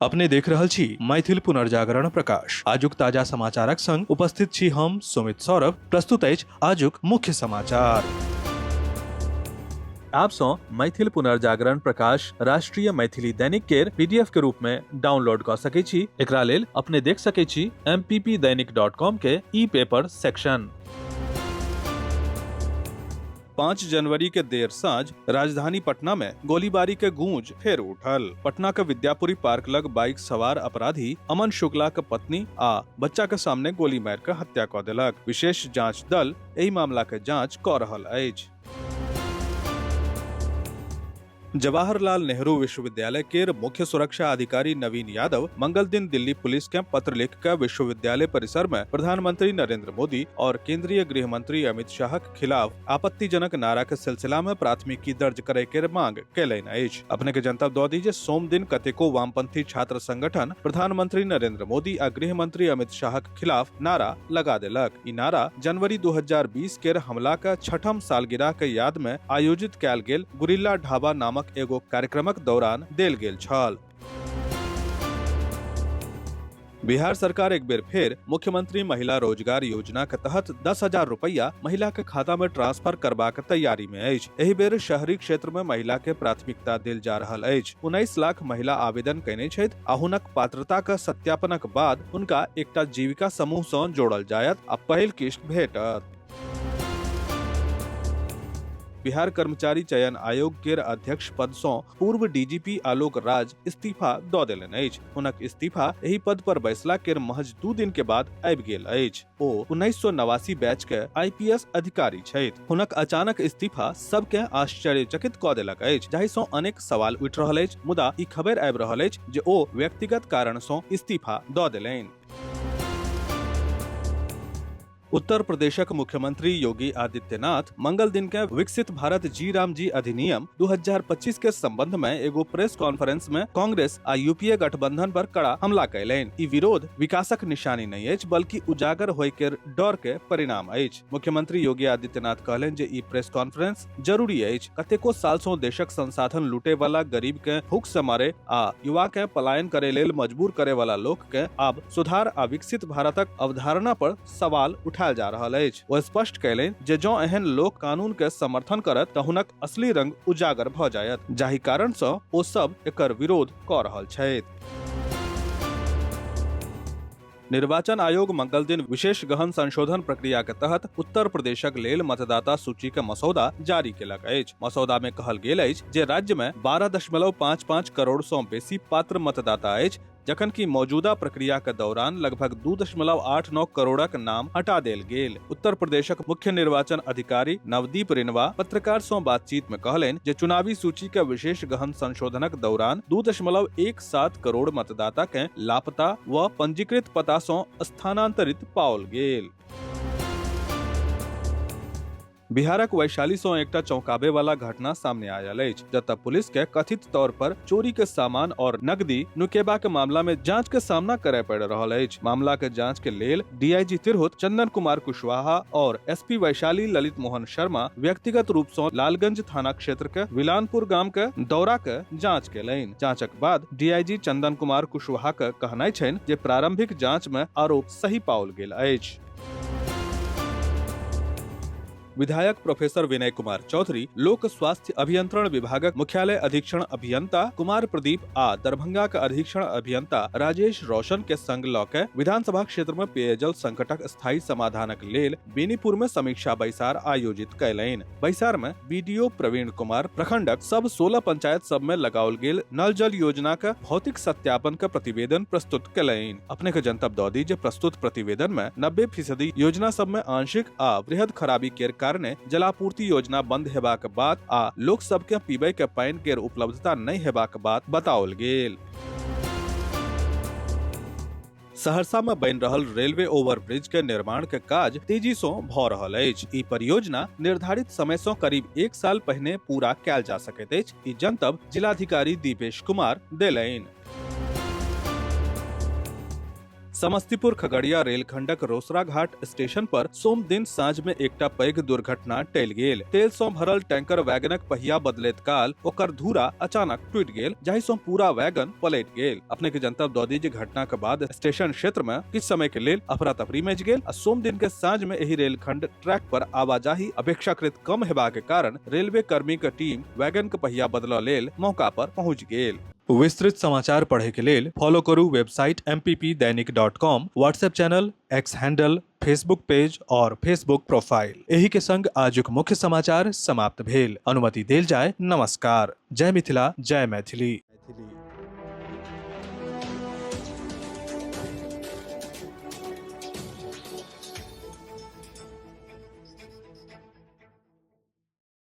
अपने देख रहल छी मैथिल पुनर्जागरण प्रकाश। आजुक ताजा समाचारक संग उपस्थित छी हम सुमित सौरभ। प्रस्तुत अछि आजुक मुख्य समाचार। आप सँ मैथिल पुनर्जागरण प्रकाश राष्ट्रीय मैथिली दैनिक केर पीडीएफ के रूप में डाउनलोड कऽ सकै छी। एकरा लेल अपने देख सकै छी mppdainik.com के ई पेपर सेक्शन। 5 जनवरी के देर साँझ राजधानी पटना में गोलीबारी के गूंज फेर उठल। पटना के विद्यापुरी पार्क लग बाइक सवार अपराधी अमन शुक्ला के पत्नी आ बच्चा के सामने गोली मारि के हत्या कऽ देलक। विशेष जांच दल एहि मामला के जांच कऽ रहल अछि। जवाहरलाल नेहरू विश्वविद्यालय केर मुख्य सुरक्षा अधिकारी नवीन यादव मंगल दिन दिल्ली पुलिस के पत्र लिख के विश्वविद्यालय परिसर में प्रधानमंत्री नरेंद्र मोदी और केंद्रीय गृह मंत्री अमित शाह के खिलाफ आपत्तिजनक नारा के सिलसिला में प्राथमिकी दर्ज करे के मांग केलनि अछि। अपने के जनतब दऽ दी जे सोम दिन कतेको वामपंथी छात्र संगठन प्रधानमंत्री नरेंद्र मोदी आ गृह मंत्री अमित शाह के खिलाफ नारा लगा देलक। ई नारा जनवरी 2020 केर हमला के छठम सालगिरह के याद में आयोजित कयल गेल गुरिल्ला ढाबा नामक एगो कार्यक्रमक दौरान देल गेल छल। बिहार सरकार एक बेर फेर मुख्यमंत्री महिला रोजगार योजना के तहत 10,000 रुपया महिला के खाता में ट्रांसफर करबाक तैयारी में अछि। एहि बेर शहरी क्षेत्र में महिला के प्राथमिकता देल जा रहल अछि। 19 लाख महिला आवेदन कयने छथि आ हुनक पात्रता के सत्यापनक बाद हुनका एकटा जीविका समूह सँ जोड़ल जायत आ पहिल किश्त भेटत। बिहार कर्मचारी चयन आयोग केर अध्यक्ष पद सँ पूर्व डीजीपी आलोक राज इस्तीफा दऽ देलनि अछि। हुनक इस्तीफा एहि पद पर बैसला केर महज 2 दिन के बाद आबि गेल अछि। ओ 1989 बैच के आईपीएस अधिकारी छथि। हुनक अचानक इस्तीफा सबके आश्चर्यचकित कऽ देलक अछि, जाहि सँ अनेक सवाल उठि रहल अछि। मुदा ई खबरि आबि रहल अछि जे ओ व्यक्तिगत कारण सँ इस्तीफा दऽ देलनि। उत्तर प्रदेशक मुख्यमंत्री योगी आदित्यनाथ मंगल दिन के विकसित भारत जी राम जी अधिनियम 2025 के संबंध में एगो प्रेस कॉन्फ्रेंस में कांग्रेस आ यूपीए गठबंधन पर कड़ा हमला कयलनि। ई विरोध विकासक निशानी नहि अछि, बल्कि उजागर होय के डर के परिणाम अछि। मुख्यमंत्री योगी आदित्यनाथ कहलनि जे ई प्रेस कॉन्फ्रेंस जरूरी अछि। कतेको साल सँ देशक संसाधन लूटे वाला, गरीब के भूख से मारे आ युवा के पलायन करे लेल मजबूर करे वाला लोक के आब सुधार आ विकसित भारतक अवधारणा पर सवाल उठायल जा रहल अछि। ओ स्पष्ट कयलनि जे जँ एहन लोक कानून के समर्थन करत तऽ हुनक असली रंग उजागर भऽ जायत, जाहि कारण सँ ओ सब एकर विरोध कऽ रहल छथि। निर्वाचन आयोग मंगल दिन विशेष गहन संशोधन प्रक्रिया के तहत उत्तर प्रदेशक लेल मतदाता सूची के मसौदा जारी केलक अछि। मसौदा में कहल गेल अछि जे राज्य में 12.55 करोड़ सँ बेसी पात्र मतदाता अछि, जखन कि मौजूदा प्रक्रिया के दौरान लगभग 2.89 करोड़क नाम हटा देल गेल। उत्तर प्रदेशक मुख्य निर्वाचन अधिकारी नवदीप रिनवा पत्रकार सँ बातचीत में कहलनि जे चुनावी सूची के विशेष गहन संशोधनक दौरान 2.17 करोड़ मतदाता के लापता व पंजीकृत पता सँ स्थानांतरित पाओल गेल। बिहारक वैशाली सँ एकटा चौंकाबे वाला घटना सामने आयल अछि, जतय पुलिस के कथित तौर पर चोरी के सामान और नकदी नुकेबा के मामला में जांच के सामना करे पड़ रहल अछि। मामला के जांच के लेल डीआईजी तिरहुत चंदन कुमार कुशवाहा और एसपी वैशाली ललित मोहन शर्मा व्यक्तिगत रूप सँ लालगंज थाना क्षेत्र के विलानपुर गाम के दौरा के जांच केलनि। जांचक बाद डीआईजी चंदन कुमार कुशवाहा के कहनाइ छनि जे प्रारंभिक जांच में आरोप सही पाओल गेल अछि। विधायक प्रोफेसर विनय कुमार चौधरी लोक स्वास्थ्य अभियंत्रण विभागक मुख्यालय अधीक्षण अभियंता कुमार प्रदीप आ दरभंगा के अधीक्षण अभियंता राजेश रोशन के संग लऽ के विधानसभा क्षेत्र में पेयजल संकटक स्थायी समाधानक लेल बेनीपुर में समीक्षा बैसार आयोजित कयलनि। बैसार में बीडीओ प्रवीण कुमार प्रखंडक सब 16 पंचायत सब में लगाओल गेल नल जल योजना के भौतिक सत्यापन के प्रतिवेदन प्रस्तुत कयलनि। अपने के जनतब दऽ दी जे प्रस्तुत प्रतिवेदन में 90% योजना सब में आंशिक आ वृहद खराबी केर कारणे जलापूर्ति योजना बंद हेबाक बात आ लोक सब के पीबै के पानि केर उपलब्धता नहि हेबाक बात बताओल गेल। सहरसा में बनि रहल रेलवे ओवरब्रिज के निर्माण के काज तेजी सँ भऽ रहल अछि। ई परियोजना निर्धारित समय सँ करीब 1 साल पहिने पूरा कयल जा सकैत अछि, ई जनतब जिलाधिकारी दीपेश कुमार देलनि। समस्तीपुर खगड़िया रेलखंडक रोसड़ा घाट स्टेशन पर सोम दिन साँझ में एकटा पैघ दुर्घटना टलि गेल। तेल सं भरल टैंकर वैगनक पहिया बदलैत काल ओकर धूरा अचानक टूटि गेल, जाहि सं पूरा वैगन पलटि गेल। अपने के जनतब दऽ दी जे घटना के बाद स्टेशन क्षेत्र में किछु समय के लेल अफरा तफरी मचि गेल आ सोम दिन के साँझ में एहि रेलखंड ट्रैक पर आवाजाही अपेक्षाकृत कम हेबाक कारण रेलवे कर्मी के टीम वैगन के पहिया बदलऽ लेल मौका पर पहुंच गेल। विस्तृत समाचार पढ़े के लेल फॉलो करू website mppdainik.com, WhatsApp channel, X handle, Facebook page और फेसबुक प्रोफाइल। एही के संग आजुक मुख्य समाचार समाप्त भेल। अनुमति देल जाय। नमस्कार। जय मिथिला, जय मैथिली।